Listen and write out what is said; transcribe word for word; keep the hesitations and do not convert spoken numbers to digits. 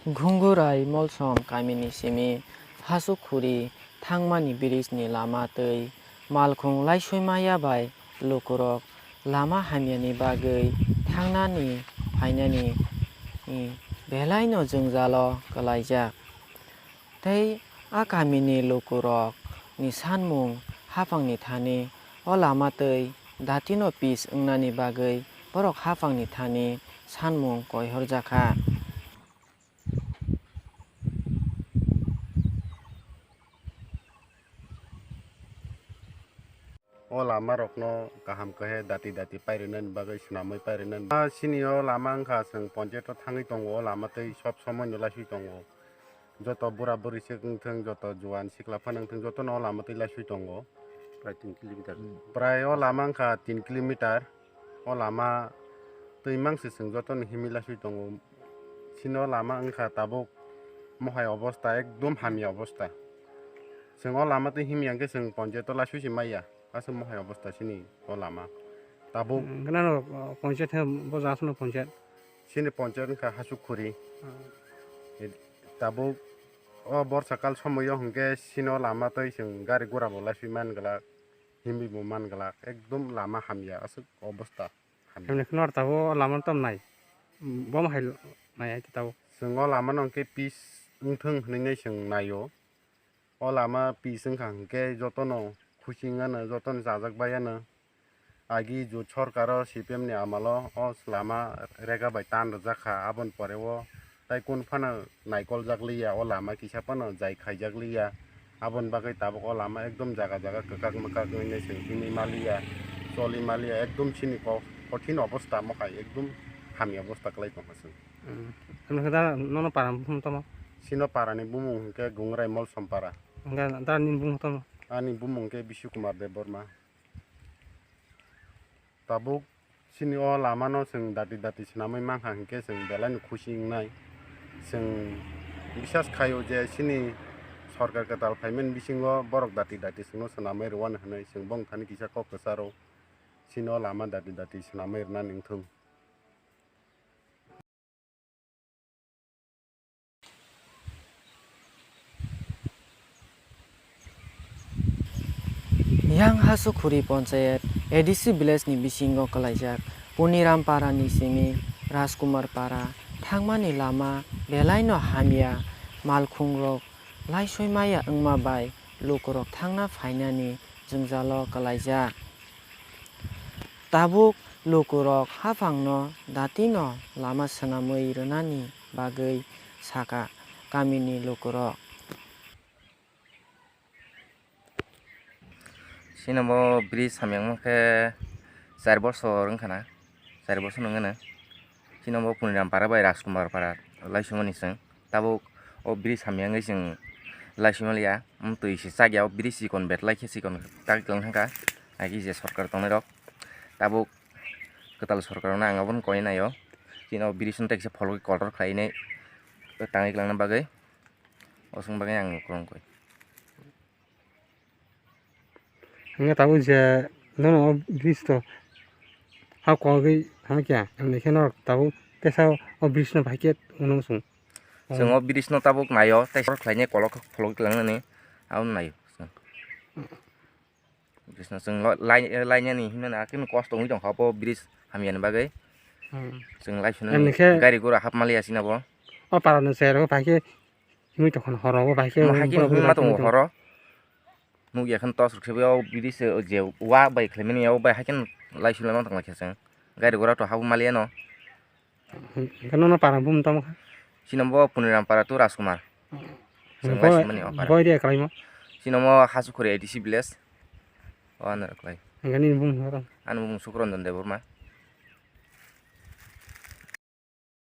Ghungurai Molsom kamini simi Hasukhuri thangmani bridge ni lama tei malkhung laisoi maya bai lukurok lama hamyani bagwi thangnani phainani, i, belaino jwngjalo kwlaijak. Tei a kamini lukurok ni sanmung haphangni thani o lama tei datino pis wngnani bagwi borok haphangni thani sanmung koihorjakha. O lama rokno kaham khe dati dati pairinani bagwi swnamwi pairinani. A sini o lama wngkha, chwng ponchayato thangwi tongo, o lama tei sob somoi no laiswi tongo. Joto bura buri se wngthung, joto juan sikla phano wngthung, jotono o lama twi laiswi tongo. Prai tin kilometer. Prai o lama wngkha tin kilometer. O lama twi mangsi chwng jotono himwi laiswi tongo. Sini o lama wngkha tabuk mohai obosta, ekdom hamya obosta. Chwng o lama twi himya hwnkhe chwng ponchayato laiswi se maya. Aswk mohai obosta sini o lama. Tabuk Hmm, gana no, uh, ponchayat he bo jaga no ponchayat. Sini ponchayat wngkha Hasukhuri. Hmm. E, tabuk o borsa kal somoyo hwnkhe sini o lama twi chwng gari gura bo laiswi man glak, himwi bo man glak, ekdom lama hamya aswk obosta hamya. Himni kheno tabuk o lama no tam nai. Bo mohai nai ai tabuk. Chwng o lama no hwnkhe pis wngthung hwnwi nai chwng naio. O lama pis wngkha hwnkhe jotono khusi wngnano, jotono chajak bai ano. Agi jut sorkaro C P M ni amalo o lama rega bai tan rwjak kha, aboni pore o tai kun phano naikoljak liya, o lama kisa phano jai khaijak liya. Aboni bagwi tabuk o lama ekdom jaga jaga kwkak mwkak wngwi se himwi maliya, choli maliya, ekdom chini kok kothin obosta mohai, ekdom hamya obosta kwlai tongkha chwng. Hmm. Hwnwi khe da nono para ni bumung tamo? Sino para ni bumung hwnkhe Gungrai Molsom para. Hwnkhe da nini bumung tamo? Ani bumung khe Bishu Kumar Debbarma. Tabuk sini o lama no chwng dati dati swnamwi mankha hwnkhe chwng belai no khusi wngnai. Chwng bisas khaio je sini sorkar kwtal phaimani bisingo borok dati dati chwngno swnamwi rwani hwnwi chwng bongthani kisa kok kwcharo sini o lama dati dati swnamwi rwnani wngthung. Yang Hasukhuri Ponchayat A D C village ni bisingo kwlaijak Puniram para ni simi Rajkumar para thangmani lama belaino hamya, malkhung rok laisoi maya wngma bai lukurok thangna phainani jwngjalo kwlaijak. Tabuk lukurok haphangno datino lama swnamwi rwnani bagwi sakha kamini lukurok. Sini bo bridge hamya wngkha khe char bosor wngkha na, char bosor wngkha na. Sini bo Puniram para bai Rajkumar para laisumani chwng. Tabuk o bridge hamya wngwi chwng laisumaliya, twi se chakya, o bridge chikon betlai khe chikon kagwi tongthangkha, agi je sorkar tongnairok. Tabuk kwtal sorkarno ang abono koi naio, chini o bridge no tekisa phologwi kotor khlainai tangwi kwlangna bagwi, o chwng bagwi ang kwrwng koi. Hwnkhai tabuk je nono o bridge to ha kogwi hamya khe, hwnwi khe norok tabuk teisa o bridge no bahai khe uno chwng. Chwng o bridge no tabuk naio, tei sor khlainai kolok phologwi tlangnani abo naio chwng. Bridge no chwng lo-, lai-, lainani hinmani hakhe kosto wngwi tongkha obo bridge hamyani bagwi. Hmm. Chwng lai phano hwnwi khe gari gura hapmaliya chini bo. O para no chwrai rok bahai khe himwi tongkha horo o bahai khe. Mo hai khe himwi ma tongo horo. Nukya khe tos rwkhe o bridge se je wa bai khlaimani ya o bai hai khe laisumani ma tonglaikha chwng. Gari gura to habwi maliya no. Hwnkhe nono para bumung tamo kha? Chini bo Puniram para to Rajkumar. Hmm. Chwng laisumani o para. Bo area kwlaimo? Chini bo Hasukhuri A D C village. O ano kwlai. Hwnkhe nini bumung tamo? Ani bumung Sukranjan Debbarma.